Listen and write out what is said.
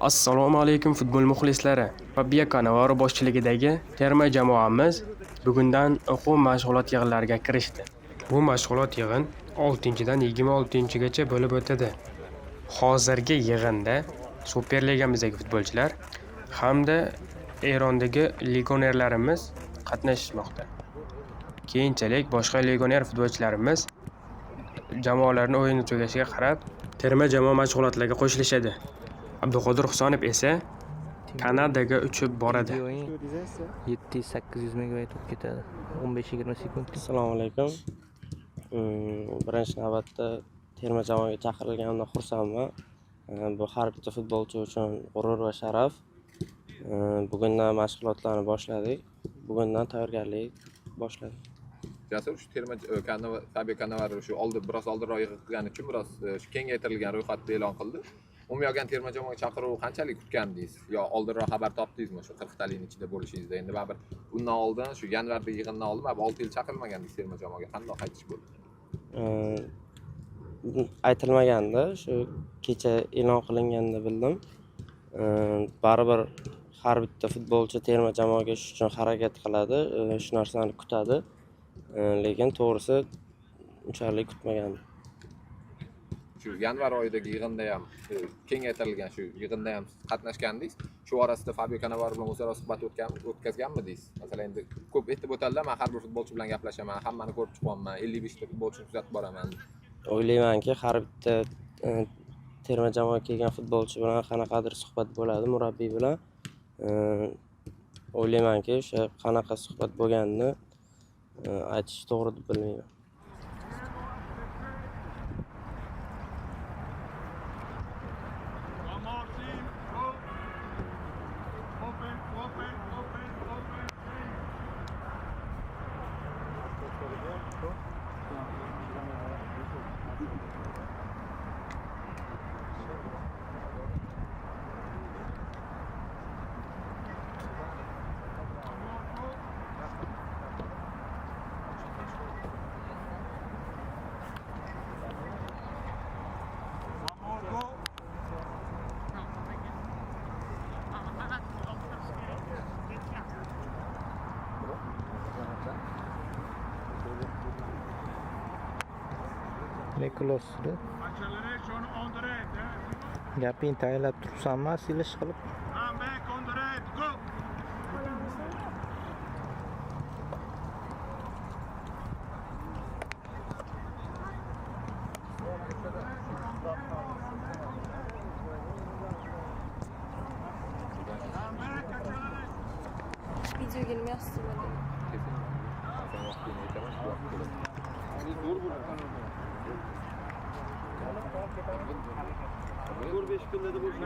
Assalomu alaykum futbol muxlislari. Fabio Cannavaro boshchiligidagi terma jamoamiz bugundan o'quv mashg'ulot yig'inlariga kirishdi. Bu mashg'ulot yig'in 6-dan 26-gacha bo'lib o'tadi. Hozirgi yig'inda Superligamizdagi futbolchilar hamda Erondagi legionerlarimiz qatnashmoqda. Keyinchalik boshqa legioner futbolchilarimiz jamoalarning o'yini tugashiga qarab terma jamoa mashg'ulotlariga qo'shilishadi. Abduqodir Husanov esa Kanadaga uchib boradi. 700-800 megabayt bo'lib ketadi. 15-20 sekund. Assalomu alaykum. Birinchi navbatda terma jamoaga chaqirilganimdan xursandman. Bu har bitta futbolchi uchun g'urur va sharaf. Bugundan mashg'ulotlarni boshladik. Bugundan tayyorgarlik boshladik. Jasur, shu terma Fabio Cannavaro shu biroz oldinroq yig'in qilgani uchun biroz shu kengaytirilgan ro'yxatni e'lon qildi. Umumiy olgan terma jamoaga chaqiruv qanchalik kutgandingiz? Yo oldinroq xabar topdingizmi shu 40 talikning ichida bo'lishingizda? Endi baribir undan oldin, shu yanvarda yig'indan oldin baribir 6 yil chaqirilmagandingiz terma jamoaga. Qanday qaytish bo'ldi? Aytilmaganda, shu kecha e'lon qilinganda bildim. Baribir har bitta futbolchi terma jamoaga shu uchun harakat qiladi, shu narsani kutadi. Lekin to'g'risi unchalik kutmagandim. Shu yanvar oyidagi yig'inda ham kengaytirilgan shu yig'inda ham qatnashgandingiz. Shu orasida Fabio Cannavaro bilan o'zaro suhbat o'tkazganmidingiz? Masalan, endi ko'p aytib o'tadilar, men har bir futbolchi bilan gaplashaman, hammani ko'rib chiqyapman, 55 ta futbolchini kuzatib boraman. O'ylaymanki, har bitta terma jamoaga kelgan futbolchi bilan qanaqadir suhbat bo'ladi, murabbiy bilan. O'ylaymanki, o'sha qanaqa suhbat bo'lganini aytish to'g'ri deb bilmayman. Nikolos'da. Gaping tayinlab turibsanmi, silish qilib? Videoga nima yozdim? Dur 5 günde de buluşuruz.